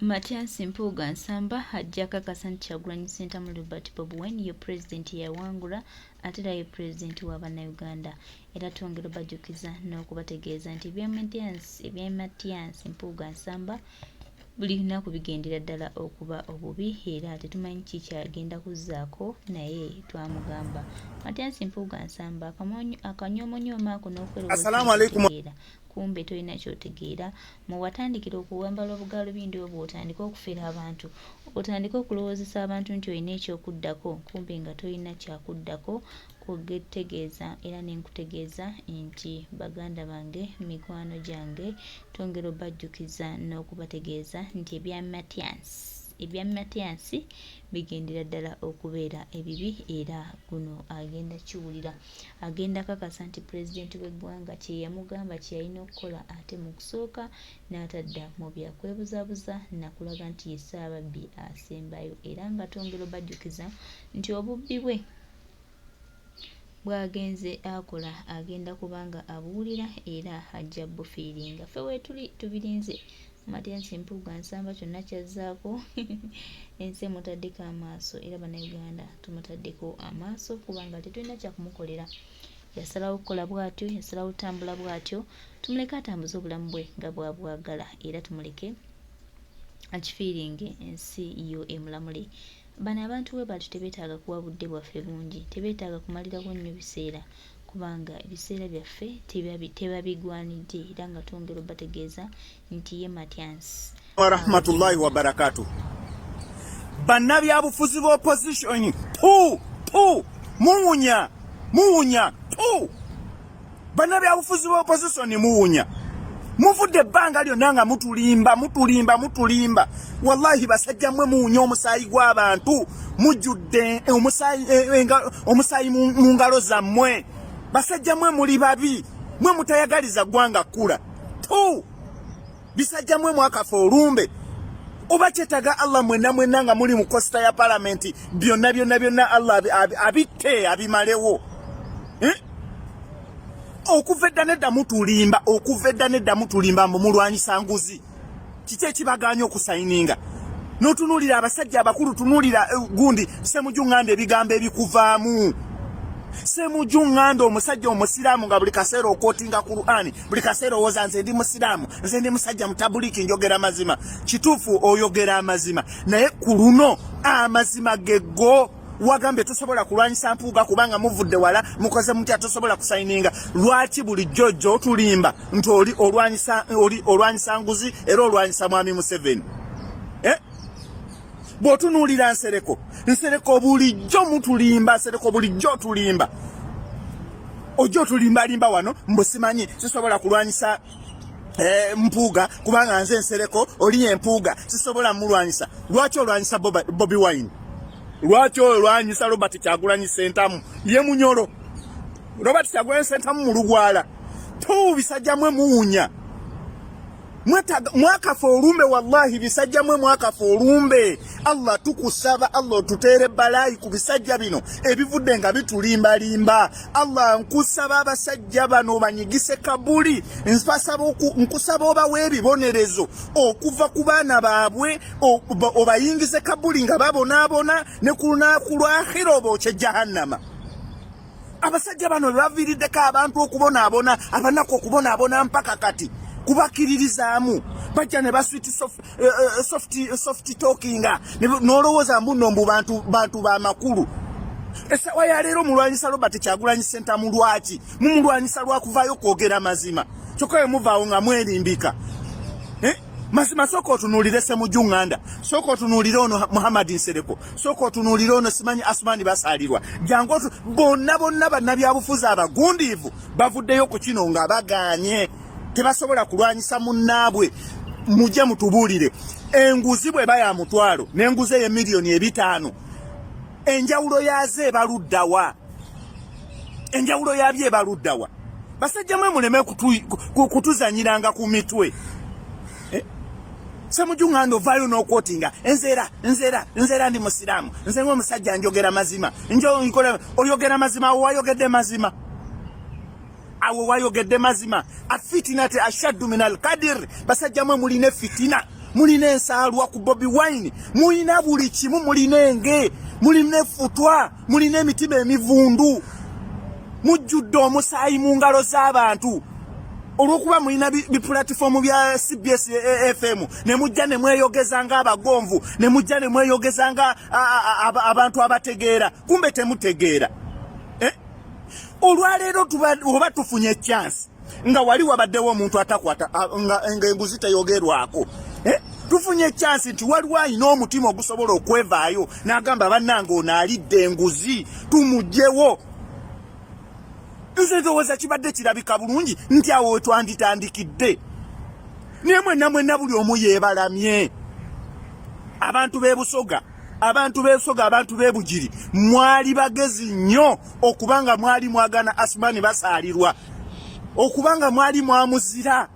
Mathias Mpuuga Nsamba ajja kakasa nti Kyagulanyi Ssentamu Robert Bobi Wine ye pulezidenti eyawangula ate era ye pulezidenti wa Bannayuganda. Era twongera obajjukiza n'okubategeeza nti ebya Mathias Mpuuga Nsamba buli lunaku bigendera ddala okuba obubi era tetumanyi ki kyagenda kuzzaako, naye twamugamba Mathias Mpuuga Nsamba akanyoomonyoomo ako Assalamu alaikum. n'okwerowooza kumbe tolina kyotegeera. Mwe watandikira okuwambala obugaalubindi obwo, otandike okufera abantu, otandike okulowoozesa abantu nti olina ekyokuddako, kumbe nga tolina kyakuddako. Kutegeeza era nenkutegeeza nti baganda bange, mikwano gyange, twongera obajjukiza n'okubategeeza nti ebya Mathias bigendera ddala okubeera ebibi, era guno agenda kiwulira, agenda kakasa nti pulezidenti w'eggwanga kye yamugamba kye yalina okukola, ate mu kusooka n'atadda mu byakwebuzaabuza nakulaga nti ye Ssaababbi asembayo. Era nga twongera obajjukiza nti obubbi bwe bwagenze akola agenda kubanga abuwulira era ajja bufiiringa. Ffe weetuli tubirinze. Mathias Mpuuga Nsamba kyonna kyazzaako ensi emutaddeko amaaso, era Bannayuganda tumutaddeko amaaso kubanga tetulina kyakumukolera. Yasalawo okukola bw'atyo, yasalawo okutambula bw'atyo, tumuleke atambuze obulamu bwe nga bw'abwagala, era tumuleke akifiiringe ensi yo emulamule. Bano abantu bwe batyo tebeetaaga kuwa budde bwaffe bungi, tebeetaaga kumalirako nnyo biseera, kubanga ebiseera byaffe tebabigwanidde. Era nga twongera obategeeza nti ye Mathias Warahmatullahi wabarakatuh. Bannabyabufuzi ba opposition, tu tu muwunya, muwunya tu. Bannabyabufuzi ba opposition muwunya, muvudde ebbanga lyonna nga mutulimba, mutulimba, mutulimba. Wallahi basajja mmwe muwunya omusaayi gw'abantu, mujjudde omusaayi mu ngalo zammwe. Basajja mmwe muli babi, mwe mutayagaliza ggwanga kkula. Tu bisajja mwe mwakafa olumbe. Oba kyetaga Allah mwenna mwenna nga muli mu kosita ya palamenti, byonna byonna byonna Allah abitte abimalewo, eh? Okuva edda nedda mutulimba, okuva edda nedda mutulimba mbu mulwanyisa nguzi. Kiki ekibagaanya okusayininga? N'otunuulira abasajja abakulu, tunuulira gundi Semuju Nganda, ebigambo ebikuvaamu. Semuju Nganda, omusajja omusiraamu, nga buli kaseera okwotinga Qur'ani, buli kaseera owooza nze ndi musiraamu, nze ndi musajja mutabuliki, njogera mazima. Kituufu oyogera amazima, naye ku luno amazima geggo wagambye tosobola kulwanyisa Mpuuga kubanga muvudde wala, mukoze mutya, tosobola kusayininga. Lwaki bulijjo jjo otulimba nti oli olwanyisa, oli olwanyisa nguzi era olwanyisa mwami Museveni, eh? Bw'otunuulira Nsereko, Nsereko bulijjo mutulimba. Nsereko bulijjo otulimba, ojja otulimbalimba wano mbu simanyi sisobola kulwanyisa Mpuuga kubanga nze Nsereko oli Empuuga sisobola mulwanyisa. Lwaki olwanyisa Bobi Wine? Lwaki olwanyisa Robert Kyagulanyi Sentamu? Ye munyolo Robert Kyagulanyi Sentamu mulugwala. Tu bisajja mwe muwunya, mwakafa olumbe. Wallahi bisajja mwe mwakafa olumbe. Allah tukusaba, Allah otuteere balaayi ku bisajja bino ebivudde nga bitulimbalimba. Allah nkusaba abasajja bano banyigise kabuli, nkusaba obawe ebibonerezo okuva ku baana baabwe, obayingize kabuli nga babonaabona, ne ku lunaku lw'akhira obookye jahannama. Abasajja bano bebaviiriddeko abantu okubonaabona, abanaku okubonaabona mpaka kati kubakiririzaamu. Bajja ne basweet soft talkinga, n'olowooza mbuno mbu bantu bamakulu. Essaawa ya leero mulwanyisa Robert Kyagulanyi Ssentamu. Lwaki mumulwanyisa? Lwakuvaayo kwogera mazima. Kyokka we muvaawo nga mwerimbika, eh? Mazima sooka otunuulire Semuju Nganda, sooka otunuulire ono Muhammad Nsereko, sooka otunuulire ono simanyi Asumani Basaalirwa, jangu otu bonna bonna bannabyabufuzi abagundiivu bavuddeyo ku kino nga bagaanye, tebasobola kulwanyisa munnaabwe. Mujje mutubuulire, enguzi bweba ya 500 n'enguzi ey'emiliyoni 500, enjawulo yaazo ebaluddawa? Enjawulo yabyo ebaluddawa? Basajja mwe muleme kutuzanyiranga ku mitwe, eh? Semuju Nganda ovaayo n'okwotinga nzeera nzeera nzeera ndi musiraamu, nze ng'omusajja njogera mazima, nkola. Oyogera mazima? Awo wayogedde mazima? Awo wayogedde mazima? Afitinati ashaddu min alkadir. Basajja mwe mulina efitina. Mulina ensaalwa ku Bobi Wine, mulina buli kimu, mulina enge, mulina effutwa, mulina emitima emivundu, mujjudde omusaayi mu ngalo z'abantu. Olw'okuba mulina bipulatifoomu bya CBS FM ne mujja ne mweyogeza ng'abagonvu, ne mujja ne mweyogeza nga abantu abategeera, kumbe temutegeera. Eh? Olwaleero oba tufunye chance nga wali wabaddewo omuntu atakwata nga enguzi teyogerwako, eh? Tufunye chance nti waliwo alina omutima ogusobola okwevaayo n'agamba, bannange, ono alidde enguzi, tumugyewo. Nze ndowooza kibadde kirabika bulungi nti awo wetwanditandikidde, naye mwenna mwenna buli omu yeebalamye. Abantu b'e Busoga, abantu b'e Busoga, abantu b'e Bugiri, mwali bagezi nnyo okubanga mwali mwagana Asumani Basaalirwa, okubanga mwali mwamuzira.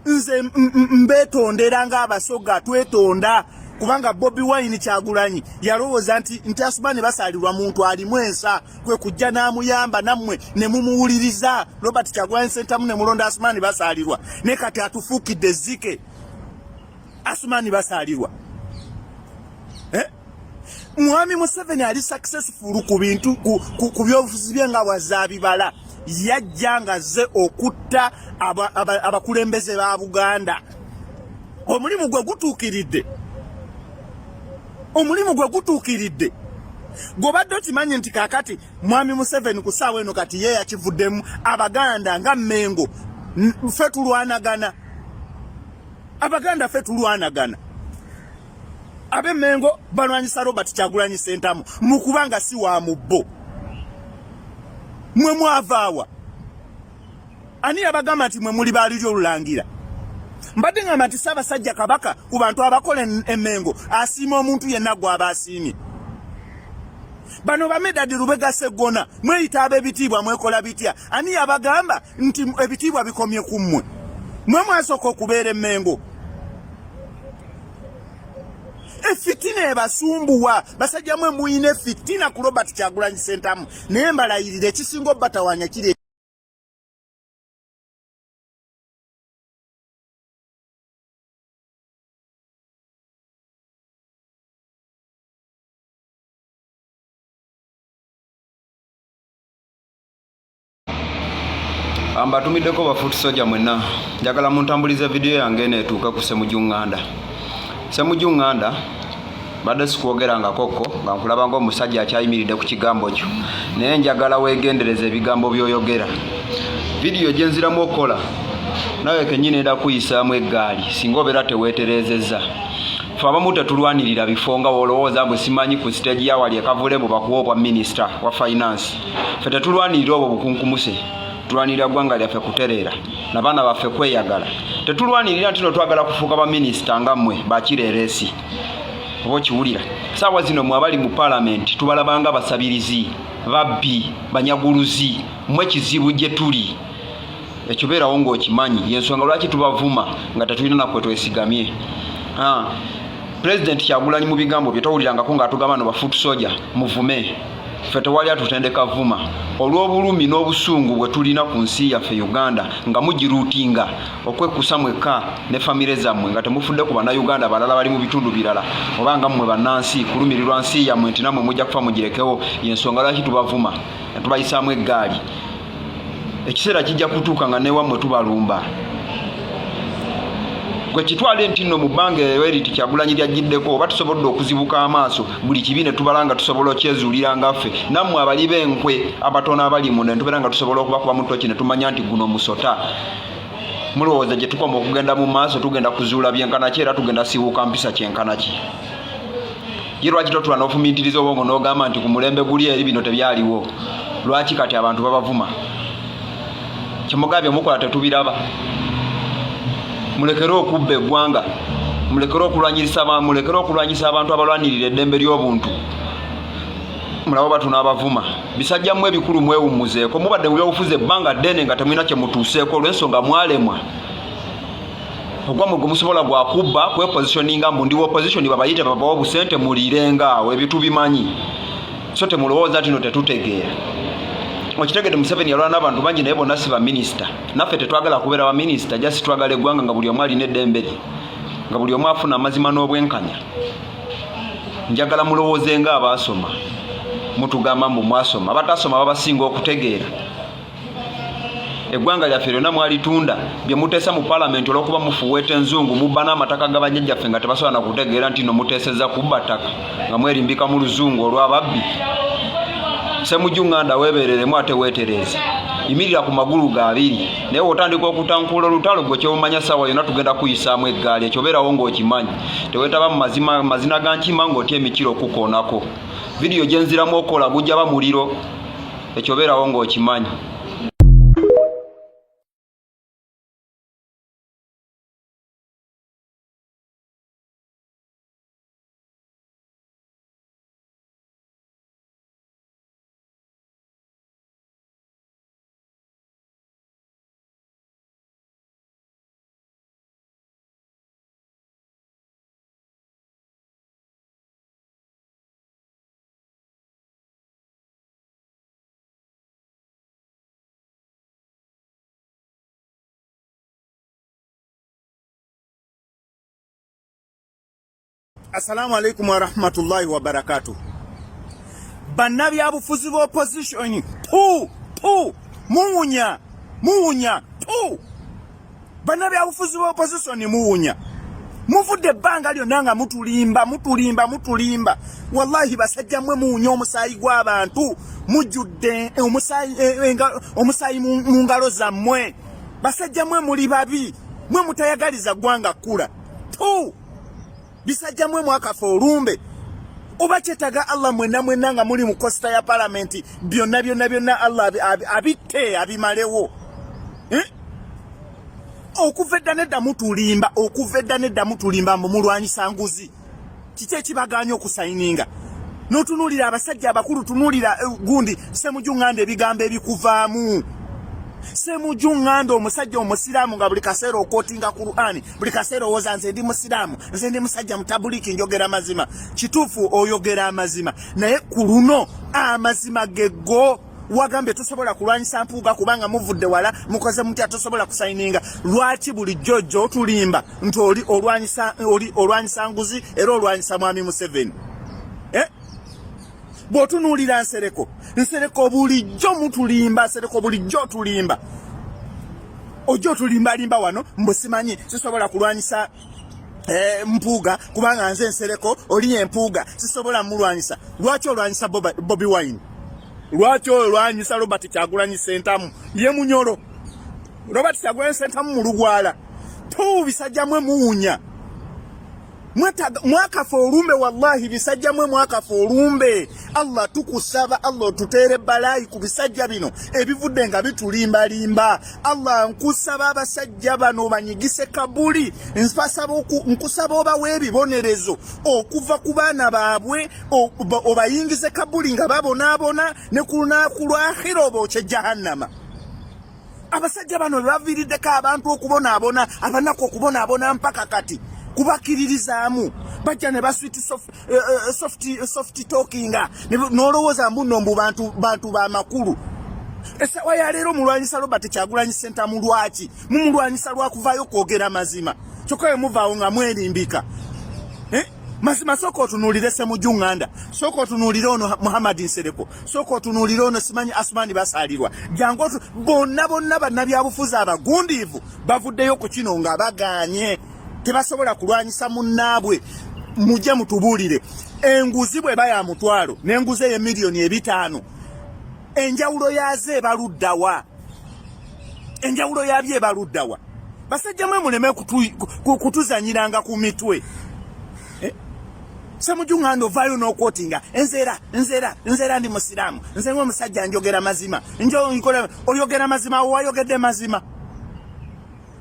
Nze mbeetondera ng'Abasoga twetonda, kubanga Bobi Wine Kyagulanyi yalowooza nti Asumani Basaalirwa muntu alimu ensa, kwe kujja n'amuyamba, nammwe ne mumuwuliriza Robert Kyagulanyi Sentamu, ne mulonda Asumani Basaalirwa. Ne kati atufuukidde ezzike Asumani Basaalirwa, eh? Mwami Museveni ali successful ku bintu ku byobufuzi bye nga bwazaabibala. Yajja nga zze okutta abakulembeze ba Buganda. Omulimu gwe gutuukiridde, omulimu gwe gutuukiridde. Gwobadde okimanyi nti kakati mwami Museveni ku ssaawa eno kati ye yakivuddemu. Abaganda nga Mmengo ffe tulwanagana, Abaganda ffe tulwanagana. Ab'Emmengo balwanyisa Robert Kyagulanyi Sentamu mu kubanga si wa mu bo. Mwe mwavaawa? Ani yabagamba nti mwe muli baaliri olulangira? Mbadde ngamba nti Ssaabasajja Kabaka ku bantu abakola Emmengo asiima omuntu yenna gw'aba asiimye. Bano bamedadi Lubega Seggona, mweyita ab'ebitiibwa, mwekola bitya? Ani yabagamba nti ebitiibwa bikomye ku mmwe? Mwe mwasooka okubeera Emmengo. Efitina ebasumbuwa, basajja mwe muyina efitina ku Robert Kyagulanyi Sentamu, naye mbalayirira ekisinga obatawanya kiri Mbatumiddeko ba foot soldier mwenna, njagala muntambulize vidiyo yange eno etuuke ku Semuju Nganda. Semuju Nganda, badde sikwogerangako ko nga nkulaba ng'omusajja akyayimiridde ku kigambo kyo, naye njagala weegendereza ebigambo by'oyogera. Vidiyo gye nziramu okukola nawe kennyini enda kuyisaamu eggaali singa obeera teweetereezezza. Fe abamu tetulwanirira bifo nga wolowooza mbu simanyi ku siteegi ya wali ekavule mbu bakuwa obwa minisita wa finance. Fe tetulwanirira obwo bukunkumuse, tulwanirira ggwanga lyaffe kutereera nabaana baffe kweyagala. Tetulwanirira nti no twagala kufuuka baminisita nga mmwe bakireeresi oba okiwulira. Saawa zino mwe abali mu palamenti tubalabanga basabirizi, babbi, banyaguluzi. Mmwe kizibu gye tuli, ekyo beerawo ng'okimanyi. Yensonga lwaki tubavuma nga tetulina nakwe twesigamye. Pulezidenti Kyagulanyi mu bigambo bye towulirangako ng'atugamba no ba foot soldier muvume. Ffe tewali atutendeka vuma olw'obulumi n'obusungu bwe tulina ku nsi yaffe Uganda nga mugiruutinga okwekkusa mwekka ne famire zammwe nga temufudde ku Bannayuganda balala bali mu bitundu birala oba nga mmwe bannansi kulumirirwa nsi yammwe nti nammwe mujja kufa mugirekewo. Yensonga lwaki tubavuma ne tubayisaamu eggaali. Ekiseera kijja kutuuka nga newammwe tubalumba. Gwe kitwale nti nno mu bbanga eyo eriti Kyagulanyi lyajjiddeko oba tusobodde okuzibuka amaaso buli kibi ne tubala nga tusobola okyezuulira nga ffe nammwe abali b'enkwe abatono abali munda ne tubeera nga tusobola okubakubamu ttoki ne tumanya nti guno musota. Mulowooza gye tukoma okugenda mu maaso tugenda kuzuula byenkana ki era tugenda siwuuka mpisa kyenkana ki? Ye lwaki totula n'ofumiitiriza obwongo n'ogamba nti ku mulembe guli eri bino tebyaliwo, lwaki kati abantu babavuma? Kyemugambye mukola tetubiraba. Mulekere okubba eggwanga, mulekere okulwanyisa, mulekere okulwanyisa abantu abalwanirira eddembe ly'obuntu. Mulabo batu n'abavuma. Bisajja mmwe ebikulu mwewummuzeeko, mubadde mu byobufuzi ebbanga ddene nga temulina kye mutuuseeko olw'ensonga mwalemwa. Ogwamwe gwe musobola gwa kubba, kwepositioninga mbu ndi opposition, babayite babawa obusente muliirenga awo. Ebyo tubimanyi, so temulowooza nti no tetutegeera. Okitegedde, Museveni yalwana n'abantu bangi naye bonna si baminisita. Naffe tetwagala kubeera baminisita, just twagala eggwanga nga buli omu alina eddembe lye. nga buli omu afuna amazima n'obwenkanya. Njagala mulowooze nga abaasoma. Mutugamba mbu mwasoma, abatasoma babasinga okutegeera. Eggwanga lyaffe lyonna mwalitunda, bye muteesa mu palamenti olw'okuba mufuweeta enzungu, mubba n'amataka ga bajjajjaffe nga tebasobola na kutegeera nti no muteesezza kubba ttaka nga mwerimbika mu luzungu olw'ababbi. Ssemujju Nganda, weebereremu ate weetereeze, yimirira ku magulu ga abiri, naye wotandika okutankuula olutalo gwe kyomanya ssaawa yonna tugenda kuyisaamu eggaali. Ekyo obeerawo ng'okimanyi. Teweetaba mu mazima mazina ga nkima ng'otya emikira okukoonako. Vidiyo gye nziramu okukola gujja ba muliro, ekyo obeerawo ng'okimanyi. Assalamu alaikum warahmatullahi wabarakatuh. Bannabyabufuzi ba opposition pu pu muwunya muwunya pu. Bannabyabufuzi ba opposition muwunya, muvudde ebbanga lyonna nga mutulimba mutulimba mutulimba. Wallahi basajja mmwe muwunya omusaayi gw'abantu, mujjudde omusaayi mu ngalo zammwe. Basajja mmwe muli babi, mwe mutayagaliza ggwanga kkula. Tu bisajja mwe mwakafa olumbe. Oba kyetaga Allah mwenna mwenna nga muli mu kosita ya palamenti, byonna byonna byonna Allah abitte abimalewo, eh? Okuva edda nedda mutulimba, okuva edda nedda mutulimba mbu mulwanyisa nguzi. Kiki ekibagaanya okusayininga? N'otunuulira abasajja abakulu, tunuulira gundi Ssemuju Nganda, ebigambo ebikuvaamu. Ssemuju Nganda omusajja omusiraamu nga buli kaseera okwotinga Qur'ani, buli kaseera owooza nze ndi musiraamu, nze ndi musajja mutabuliki, njogera mazima. Kituufu oyogera amazima, naye ku luno amazima geggo. Wagambye tosobola kulwanyisa Mpuuga kubanga muvudde wala, mukoze mutya, tosobola kusayininga. Lwaki bulijjo jjo otulimba nti oli olwanyisa, oli olwanyisa nguzi era olwanyisa mwami Museveni, eh? Bw'otunuulira Nsereko, Nsereko bulijjo mutulimba, Nsereko bulijjo otulimba, ojja otulimbalimba wano mbu simanyi sisobola kulwanyisa Mpuuga kubanga nze Nsereko, oli Empuuga sisobola mulwanyisa. Lwaki olwanyisa Bobi Wine? Lwaki olwanyisa Robert Kyagulanyi Ssentamu? Ye munyolo Robert Kyagulanyi Ssentamu mulugwala tu. Bisajja mwe muwunya, mwakafa olumbe. Wallahi bisajja mwe mwakafa olumbe. Allah tukusaba, Allah otuteere balaayi ku bisajja bino ebivudde nga bitulimbalimba. Allah nkusaba abasajja bano banyigise kabuli, nkusaba obawe ebibonerezo okuva ku baana baabwe, obayingize kabuli nga babonaabona, ne ku lunaku lw'akhira obookye jahannama. Abasajja bano bebaviiriddeko abantu okubonaabona, abanaku okubonaabona mpaka kati kubakkiririzaamu. Bajja ne basweet soft talkinga, n'olowooza mbu nno mbu bantu bamakulu. Essaawa ya leero mulwanyisa Robert Kyagulanyi Ssentamu. Lwaki mumulwanyisa? Lwakuvaayo kwogera mazima. Kyokka we muvaawo nga mwerimbika, eh? Mazima sooka otunuulire Ssemujju Nganda, sooka otunuulire ono Muhammad Nsereko, sooka otunuulire ono simanyi Asumani Basaalirwa, jangu bonna bonna bannabyabufuzi abagundiivu bavuddeyo ku kino nga bagaanye, tebasobola kulwanyisa munnaabwe. Mujje mutubuulire, enguzi bweba ya mutwalo n'enguzi ey'emiliyoni 500, enjawulo yaazo ebaluddawa? Enjawulo yabyo ebaluddawa? Basajja mwe muleme kutuzanyiranga ku mitwe, eh? Ssemujju Nganda ovaayo n'okwotinga nzeera nzeera nzeera ndi musiraamu, nze ng'omusajja njogera mazima, oyogera mazima. Awo wayogedde mazima,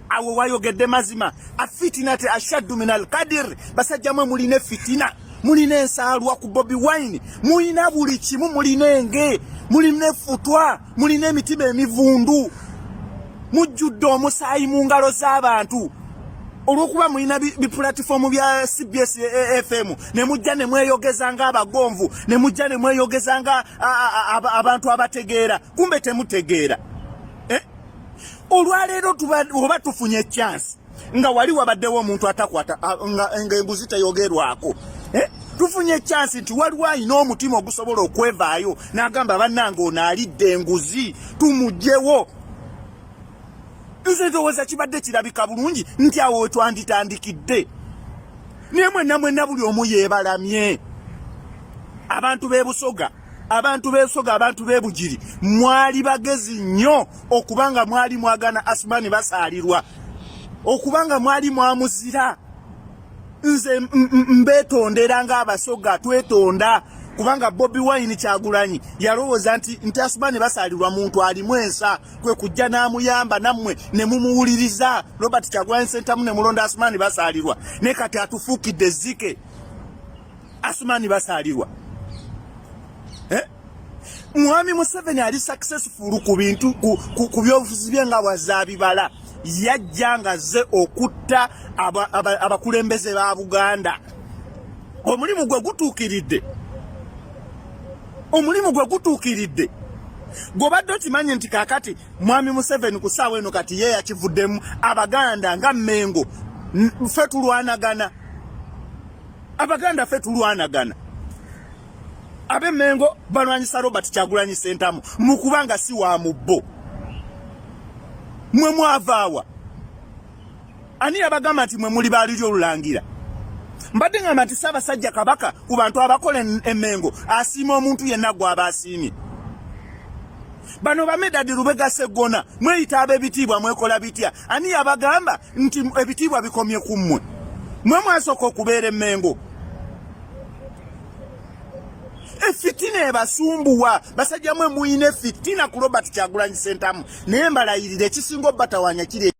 awo wayogedde mazima. Afitinate ashaddu min alkadir. Basajja mwe mulina efitina, mulina ensaalwa ku Bobi Wine, mulina buli kimu, mulina enge, mulina efutwa, mulina emitima emivundu, mujjudde omusaayi mu ngalo z'abantu. Olw'okuba mulina bipulatifoomu bya CBS FM, ne mujja ne mweyogeza ng'abagonvu, ne mujja ne mweyogeza nga abantu abategeera, kumbe temutegeera, eh? Olwaleero oba tufunye chance. nga wali wabaddewo omuntu atakwata nga enguzi teyogerwako eh? Tufunye chansi nti waliwo alina omutima ogusobola okwevaayo n'agamba, bannange, ono alidde enguzi, tumugyewo. Nze ndowooza kibadde kirabika bulungi nti awo wetwanditandikidde, naye mwenna mwenna buli omu yeebalamye. Abantu b'e Busoga, abantu b'Ebusoga, abantu b'e Bugiri, mwali bagezi nnyo okubanga mwali mwagana Asumani Basaalirwa, okubanga mwali mwamuzira. Nze mbeetondera ng'Abasoga twetonda, kubanga Bobi Wine Kyagulanyi yalowooza nti Asumani Basaalirwa muntu alimu ensa, kwe kujja n'amuyamba, nammwe ne mumuwuliriza, Robert Kyagulanyi Sentamu, ne mulonda Asumani Basaalirwa. Ne kati atufuukidde ezzike Asumani Basaalirwa, eh? Mwami Museveni ali successful ku bintu ku byobufuzi bye nga bwazaabibala. Yajja nga ze okutta abakulembeze ba Buganda. Omulimu gwe gutuukiridde, omulimu gwe gutuukiridde. Gwobadde okimanyi nti kakati mwami Museveni ku ssaawa eno kati ye yakivuddemu. Abaganda nga Mmengo ffe tulwanagana, Abaganda ffe tulwanagana. Ab'Emmengo balwanyisa Robert Kyagulanyi Sentamu mu kubanga si wa mu bo. Mwe mwavaawa? Ani yabagamba nti mwe muli baaliri olulangira? Mbadde ngamba nti Ssaabasajja Kabaka ku bantu abakola Emmengo asiima omuntu yenna gw'aba asiimye. Bano bamedadi Lubega Seggona, mweyita ab'ebitiibwa, mwekola bitya? Ani yabagamba nti ebitiibwa bikomye ku mmwe? Mwe mwasooka okubeera Emmengo. Efitina ebasumbuwa, basajja mwe muyina efitina ku Robert Kyagulanyi Sentamu, naye mbalayirira ekisinga obatawanya kiri